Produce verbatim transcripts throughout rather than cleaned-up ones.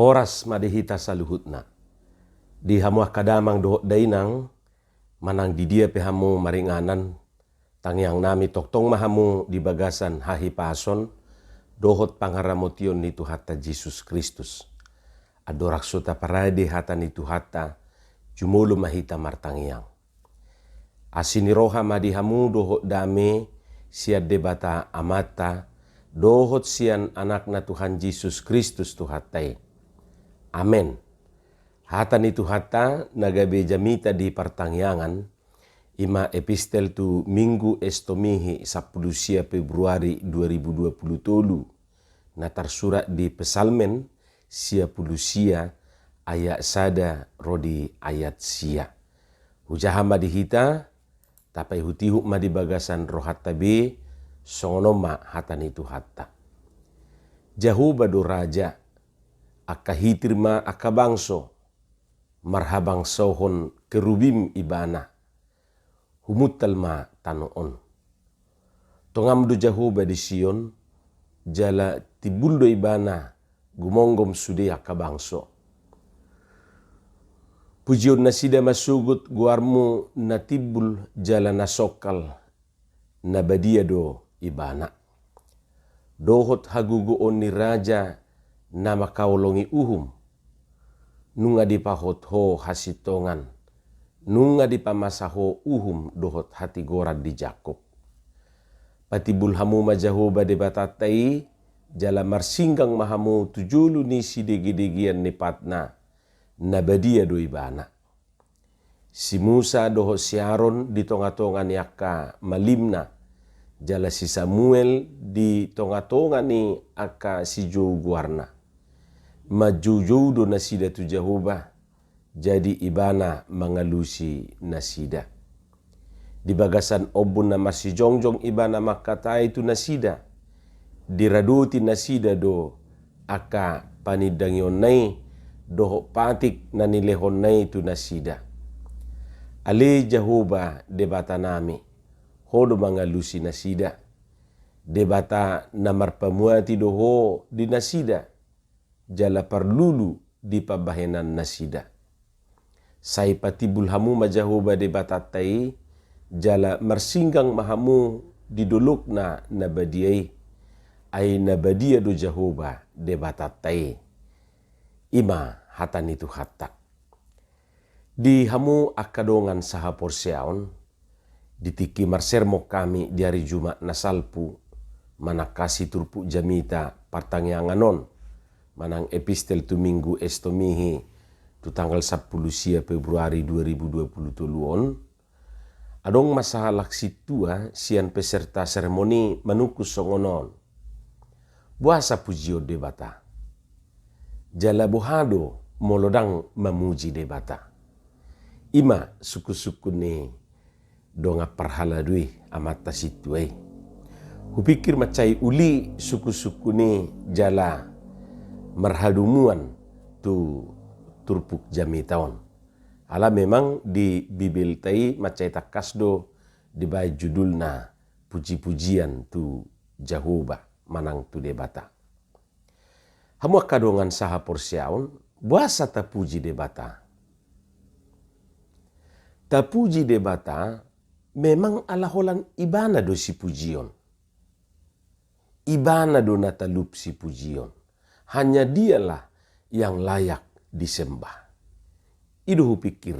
Horas ma di hita saluhutna. Di hamu angka damang dohot dainang, manang di dia pe hamu maringanan, tangiang nami tongtong ma hamu di bagasan hahipason dohot pangaramotion ni Tuhanta Jesus Kristus. Andorang so taparade hata ni Tuhanta, jumolo ma hita martangiang. Asi ni roha ma di hamu dohot dame sian Debata Amanta, dohot sian Anakna Tuhan Jesus Kristus Tuhanta i. Amen. Hata ni Tuhanta na gabe jamita di partangiangan, ima epistel tu Minggu Estomihi sampulu sia Februari dua ribu dua pulu tolu, na tarsurat di Psalmen sia pulu sia ayat sada ro di ayat sia. Hujaha ma di hita, tapaihutihut ma di bagasan rohanta be, songon on ma hata ni Tuhanta. Jahowa do raja, angka hitir ma angka bangso, marhabangsohon kerubim ibana, humuntal ma tano on. Tongam do Jahowa di Sion, jala timbul do ibana gumomgom sude angka bangso. Pujion nasida ma sogot goarmu na timbul jala na songkal, na badia do ibana. Dohot hagogoon ni raja na mangkaholongi uhum, nunga dipahot ho hasintongan, nunga dipamasa ho uhum dohot hatigoran di Jakkob. Patimbul hamu ma Jahowa Debatanta i, jala marsinggang ma hamu tu jolo ni sidegedegean ni patna, na badia do ibana. Si Musa dohot si Aron di tongatonga ni angka malimna, jala si Samuel di tongatonga ni angka sijou goarna. Manjoujou do nasida tu Jahowa, jadi ibana mangalusi nasida. Di bagasan ombun na marsijongjong ibana mangkatai tu nasida. Diradoti nasida do angka panindangionna i dohot patik na nilehonna i tu nasida. Ale Jahowa Debatanami, ho do mangalusi nasida. Debata na marpamuati do ho di nasida, jala parlulu di pambahenan nasida. Sai patimbul hamu ma Jahowa Debatanta i, jala marsinggang ma hamu di dolokna na badia i, ai na badia do Jahowa Debatanta i. Ima hata ni Tuhanta. Di hamu angka dongan sahaporseaon, di tingki marsermon hami di ari Jumat na salpu, manangkasi turpuk jamita partangiangan on, manang epistel tu Minggu Estomihi tu tanggal sampulu sia Februari dua ribu dua pulu tolu on, adong ma sahalak sintua sian peserta sermon i manungkun songon on. Boasa pujion Debata? Jala boha do molo ndang mamuji Debata? Ima sungkunsungkun ni dongan parhalado i, amanta sintua i. Hupikir mansai uli sungkunsungkun i jala marhadomuan tu turpuk jamita on. Ala memang di Bibelta i mansai tangkas do dibaen judulna pujipujian tu Jahowa manang tu Debata. Hamu angka dongan sahaporseaon, boasa tapuji Debata? Tapuji Debata memang ala holan ibana do sipujion. Ibana do na talup sipujion. Hanya dialah yang layak disembah. I do hupikir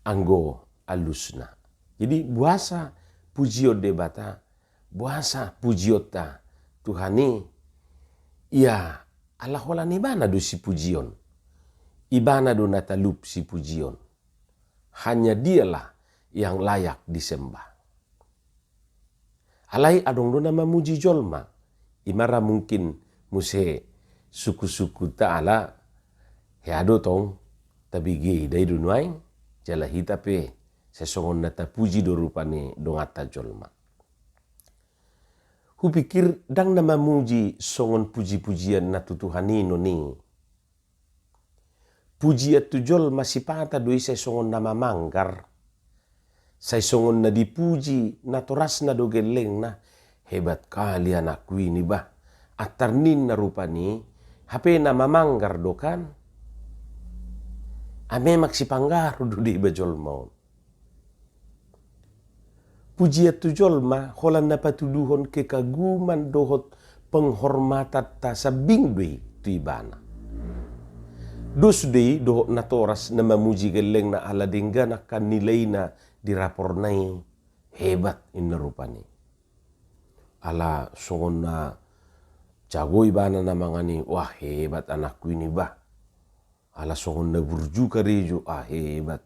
anggo alusna. Jadi boasa pujion Debata, boasa pujionta Tuhan i, ia ala holan ibana do sipujion. Ibana do na talup sipujion. Hanya dialah yang layak disembah. Alai adong do na mamuji jolma. Ima ra mungkin muse sungkunsungkunta ala hea do tong tabege ida i do nuaeng, jala hita pe sai songon na tapuji do rupani donganta jolma. Hupikir ndang na mamuji songon pujipujian na tu Tuhan i non i. Pujian tu jolma sipata do i sai songon na mamanggar. Sai songon na dipuji natorasna do gellengna, hebat kali anakku ini bah. Antar ninna rupani, Hape na mamanggar do kan. Ai memang sipanggaru do deba jolma on. Pujian tu jolma, holan na patuduhon kekaguman dohot penghormatanta sambing do i tu ibana. Dos do i dohot natoras na mamuji gellengna ala denggan angka nilaina di raporna i. Hebat, inna rupani. Ala songon na jago ibana na mangan i, wah, hebat anakku ini bah. Ala songon na burju karejo, ah, hebat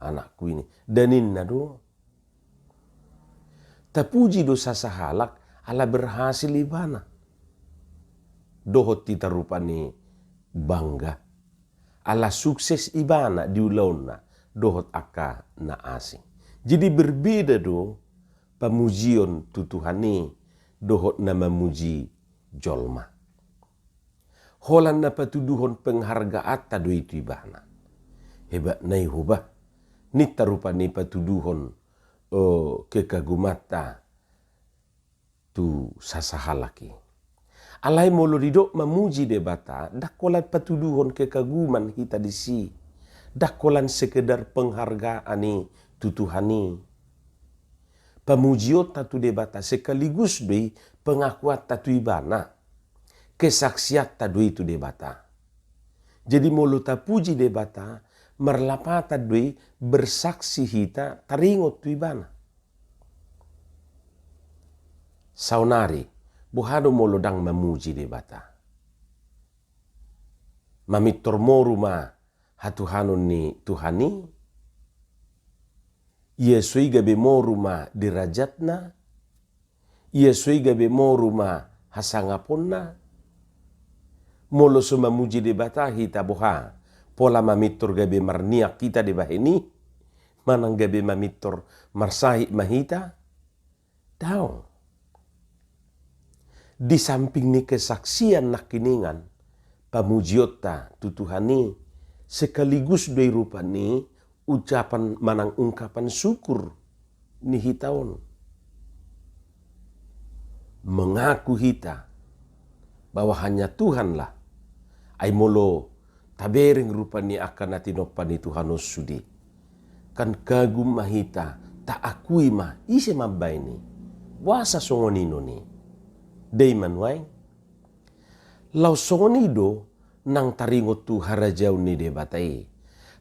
anakku ini. Daninna do. Tapuji do sasahalak ala berhasil ibana. Dohot hita rupani bangga. Ala sukses ibana di ulaonna dohot angka na asing. Jadi berbeda do pamujion tu Tuhan i dohot na mamuji jolma. Holan na patuduhon penghargaanta do i tu ibana. Hebat nai ho bah. Ninta rupani patuduhon, eh, kekagumanta tu sasahalak i. Alai molo didok mamuji Debata, ndang holan patuduhon kekaguman hita disi. Ndang holan sekedar penghargaan i tu Tuhan i. Pamujionta tu Debata sekaligus do i pengakuanta tu ibana. Kesaksianta do i tu Debata. Jadi molo tapuji Debata, marlapatan do i bersaksi hita taringot tu ibana. Saonari, boha do molo ndang mamuji Debata? Mamintor moru ma hatuhanon ni Tuhan i? Ia so i gabe moru ma derajatna? Ia so i gabe moru ma hasangaponna? Molo so mamuji Debata hita, boha, pola mamintor gabe marniang hita dibahen i? Manang gabe mamintor marsahit ma hita? Daong. Di samping ni kesaksian nangkiningan, pamujionta tu Tuhan i sekaligus do i rupani ucapan manang ungkapan syukur ni hita on. Mengaku hita bahwa hanya Tuhanlah. Ai molo tabereng rupani angka na tinompa ni Tuhan on sude, kan kagum ma hita, taakui ma, ise mambaen i? Boasa songon i non i? Dei ma nuaeng. Laos songon i do nang taringot tu harajaon ni Debata i,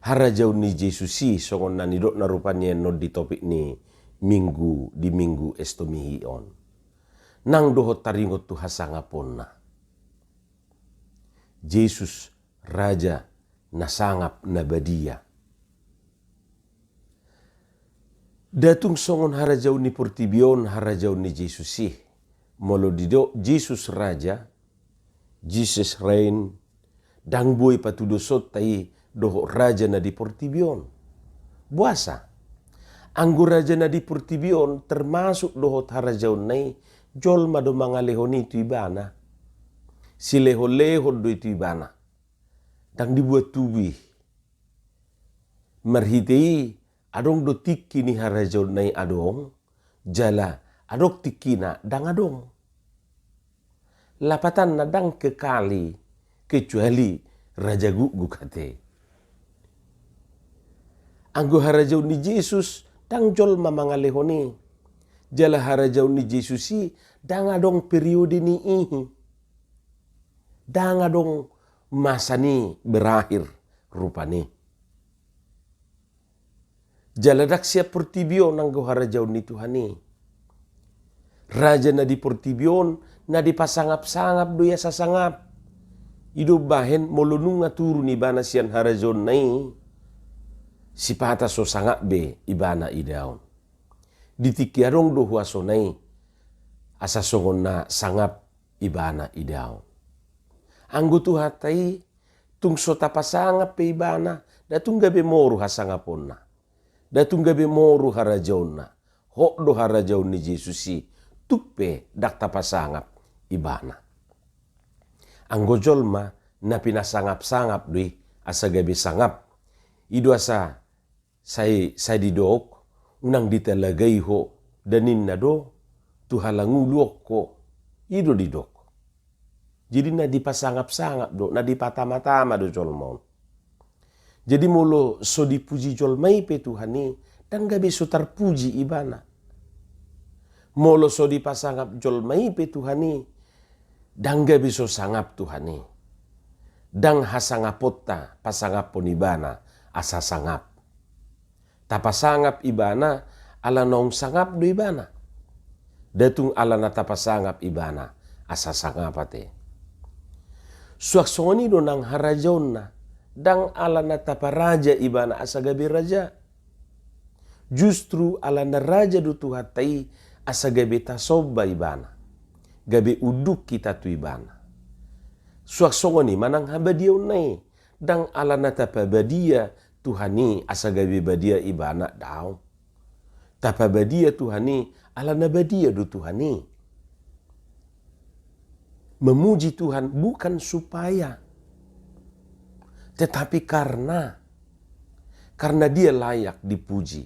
harajaon ni Jesus i, songon na nidokna rupani annon di topik ni minggu, di minggu Estomihi on. Nang dohot taringot tu hasangaponna. Jesus, Raja na sangap, na badia. Nda tung songon harajaon ni portibi on harajaon ni Jesus i. Molo didok Jesus Raja, Jesus reign, ndang boi patudosonta i dohot raja na di portibi on. Boasa? Anggo raja na di portibi on termasuk dohot harajaonna i, jolma do mangalehon i tu ibana. Silehonlehon do i tu ibana. Ndang dibuat tubu i. Marhite i adong do tingki ni harajaonna i adong, jala adong tingkina ndang adong. Lapatanna ndang kekal i, kecuali raja gukguk ate. Anggo harajaon ni Jesus ndang jolma mangalehon i. Jala harajaon ni Jesus i ndang adong periode ni i. Ndang adong masa ni berakhir rupani. Jala ndang sian portibi on anggo harajaon ni Tuhan i. Raja na di portibi on na dipasangapsangap do i asa sangap. I do umbahen molo nunga turun ibana sian harajaonna i, sipata so sangap be ibana idaon. Di tingki adong do huasona i, asa songon na sangap ibana idaon. Anggo Tuhanta i, tung so tapasangap pe ibana, nda tung gabe moru hasangaponna. Nda tung gabe moru harajaonna. Hot do harajaon ni Jesus i, tung pe ndang tapasangap ibana. Anggo jolma na pinasangapsangap do i asa gabe sangap. I do asa sai, sai didok, unang ditalagai ho, daninna do, tu halangulu on ho, i do didok. Jadi na dipasangap-sangap do, na dipatama-tama do jolma on. Jadi molo so dipuji jolma i pe Tuhan i, ndang gabe so tarpuji ibana. Molo so dipasangap jolma i pe Tuhan i, ndang gabe so sangap Tuhan i. Ndang hasangaponta pasangaphon ibana asa sangap. Tapasangap ibana ala naung sangap do ibana. Nda tung ala na tapasangap ibana asa sangap ate. Suang songon i do nang harajaonna, ndang ala na taparaja ibana asa gabe raja. Justru ala na raja do Tuhanta i asa gabe tasomba ibana. Gabe unduk hita tu ibana. Suang songon i ma nang habadiaonna i, ndang ala na tapabadia Tuhan i asa gabe badia ibana, daong. Tapabadia Tuhan i ala na badia do Tuhan i. Memuji Tuhan bukan supaya, tetapi karena, karena Dia layak dipuji.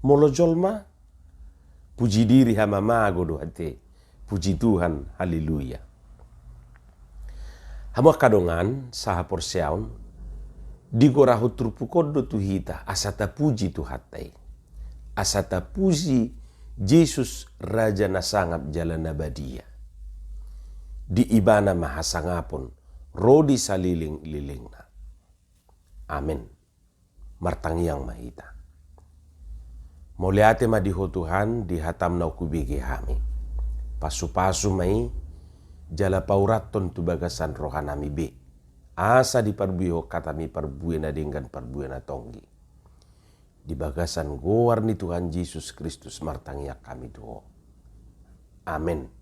Molo jolma, puji diri hamamago do ate. Puji Tuhan, haleluya. Hamu angka dongan sahaporseaon, digorahon turpuk on do tu hita asa tapuji Tuhanta i. Asa tapuji Jesus, Raja na sangap jala na badia. Di ibana ma hasangapon ro di salelenglelengna. Amen. Martangiang ma hita. Mauliate ma di Ho Tuhan di hatam naung hubege hami. Pasupasu ma i, jala paurathon tu bagasan rohanami be, asa diparbuehon hatami parbue na denggan, parbue na tonggi. Di bagasan goar ni Tuhan Jesus Kristus martangiang hami tu Ho. Amen.